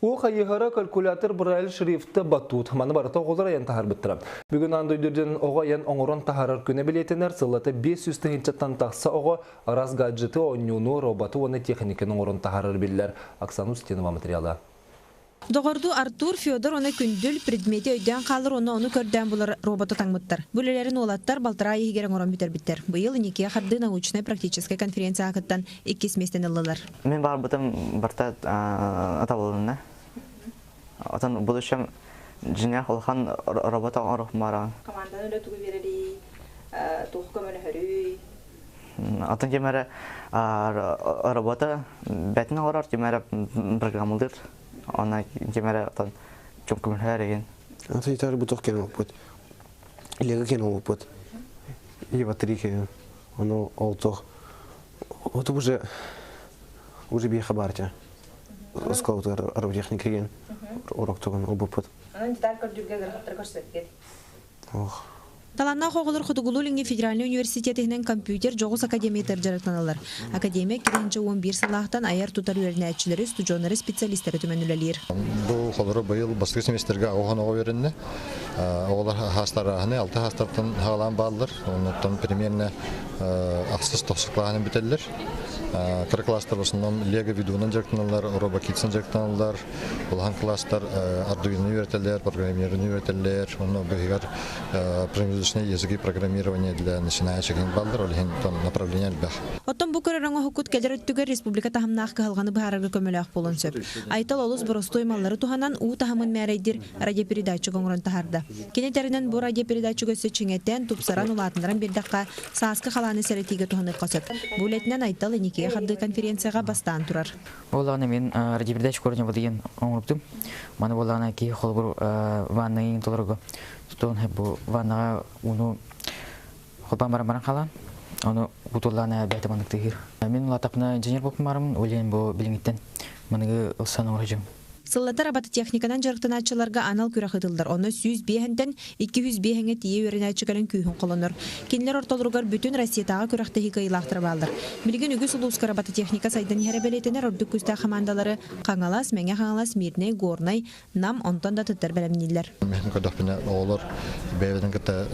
Уу хайыһара, калькулятор, Брайль шрифтэ, батут. Маны барыта оҕолор айан таһаарбыттара. Бүгүн аан дойду үрдүнэн оҕо айан оҥорон таһаарар күнэ бэлиэтэнэр. Сыллата 500 тыһыынчаттан тахса оҕо араас гаджеты, оонньууну, роботу уонна техниканы оҥорон таһаарар биллэр. Оксана Устинова материала. Доҕордуу Артур, Федор уонна Күндүл предмети өйдөөн хаалар уонна ону көрдөөн булар роботу таҥмыттар. Бу үлэлэрин уолаттар балтараа иһигэр оҥорон бүтэрбиттэр. Быйыл Никия Харды научнай-практическай конференцияҕа кыттан иккис миэстэни ыллылар. Мин баҕарбытым барыта табылынна. Отон будущем дьиҥнээх улахан робота оҥоруохмараҕын. Команданы үлэ тугу биэрэрий, туох көмөлөһөрүй? Отон ким эрэ робота бэтин оҥорор, ким эрэ программалыыр. Онно ким эрэ отон чуҥкумүлһэр игин. Аты бутох кен оппут. Лего кен оппут. Ева 3 кен. Ону ол тох Вот уже биэхэ баарча. Оскуолатыгар роботехника деген уроктугун ылбыппыт. Онон деталь көрдүүргэ ыарахаттары көрсөккүт. Ох. Талааннаах оҕолор Хотугулуу-Илиҥҥи федеральнай университет иһинэн компьютер дьоҕус академиятыгар дьарыктаналлар. Академия 2011 сыллаахтан айар-тутар үөрэнээччилэри, устудьуоннары, специалистары түмэн үлэлиир. Бу холору быйыл бастакы семестргэ оҕоһон оҕо үөрэннэ. Оҕолор хаастарааһыны алта хаастартан хаалаан бааллар. Оннуттан примерно ахсыс тохсус кылааһынан бүтэллэр. Кыра класстар в основном лего ведунан дьарыктаналлар, робокидсан дьарыктаналлар. Улахан класстар Arduino үөрэтэллэр, программирование үөрэтэллэр. Онно быһыгар промежуточные языки программирования для начинающих баллар, ол иһин направление элбэх. Оттон бу көрөр оҥоһуккут кэлэр өттүгэр республика таһымнаах кыһалҕаны быһаарарга көмөлөөх буолуон сөп. Айтал олус боростуой маллары туһанан уу таһымын мээрэйдир радиопередатчик оҥорон таһаарда. Кини этэринэн бу радиопередатчик өссө чиҥэтэн, тупсаран, улаатыннаран биэрдэххэ, сааскы халааны сэрэтиигэ туһаныахха сөп. Бу үлэтинэн Айтал Иникигэ хардыы конференцияҕа бастаан турар. Буоллаҕына мен радиопередатчик корня деген оҥорбутум. Маны буоллаҕына киһи холобур ваннайын толорго тутуон бу ваннаҕа ууну холбоон баран баран халаан ону утуллаана бэйэтэ маннык тыһыыр. Мин улаатапына инженер буолбумарым, ол иһин бу билиҥиттэн маныгы ылсан оҥорожум. Сыллата робототехниканан дьарыктанааччыларга анал күрэх ыытыллар. Онно 105-тэн 205-ҥэ тиийэ үөрэнээччи кэлэн күүһүн холонор. Кинилэр ортолоругар бүтүн Россиятааҕы күрэхтэһии кыайыылаахтара бааллар. Билигин үгүс улууска робототехника сайдан иһэрэ бэлиэтэнэр ордук күүстээх хамаандалары Хаҥалас, Мэҥэ Хаҥалас, Мирнэй, Горнай, Нам, онтон да атыттар бэлэмнииллэр. Мин көрдөхпүнэ оҕолор бэйэбитин кытта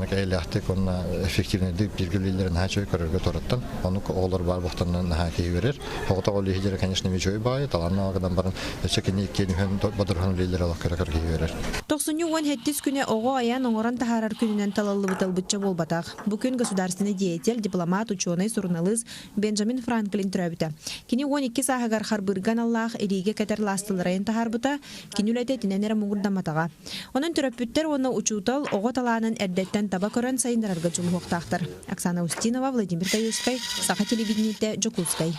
эйэлээхтик уонна эффективнэйдик бииргэ үлэлииллэрин наһаа үчүгэй көрөргө туораттан. Оннук оҕолор баар буолтанна наһаа киһи үөрэр. Оҕото үлэһиилэрэ, конечно, үчүгэй баҕайы, талааннаах гынан баран, өссө кини иккиэн үһүөн бодоруһан үлэлииллэрэ олох кыра киһи үөрэр. Тохсунньу уон сэттис күнэ оҕо айан оҥорон таһаарар күнүнэн талыллыбыта ылбычча буолбатах. Бу күн государственный деятель, дипломат, учуонай, суруналыыс Бенджамин Франклин төрөөбүтэ. Кини 12 сааһыгар харбыырга аналлаах илиигэ кэтэр лаастыларайын таһаарбыта, кини үлэтэ итинэн эрэ муҥурдамматаҕа. Онон төрөппүттэр уонна учуутал оҕо талаанын эрдэттэн таба көрөн сайыннарарга дьулуһуохтаахтар. Оксана Устинова, Владимир Гаевскай, Саха телевидениетэ, Дьокуускай.